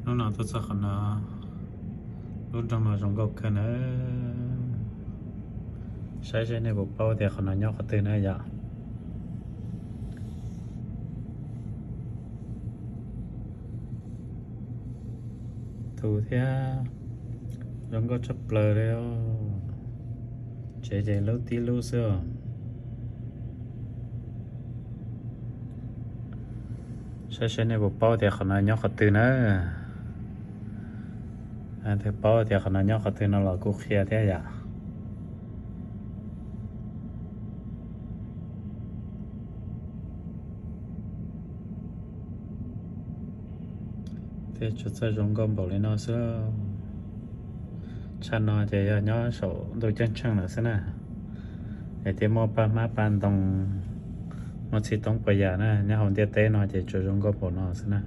Hnub no tuaj txog qhov no, lub nroog no zoo nkauj kawg na. Saib seb nej puas paub tias qhov no nyob qhov twg na yom. Tus thiab zoo nkauj tshaj plaws li. Tsev ces lub tib lub xwb. Saib seb nej puas paub tias qhov no nyob qhov twg na. Twb paub tias qhov no nyob qhov twg no los kuj qhia thiab yom. Tej tsuas txawj zoo nkauj npaum li no xwb. Tshaj no ces yog nyob saum ntuj ceeb tsheej lawm xwb na. Es thiaj muaj paj hmab paj ntoo, muaj txhij toob puas yam na, nyob hauv ntiaj teb no ces tsuas zoo nkauj npaum no xwb na.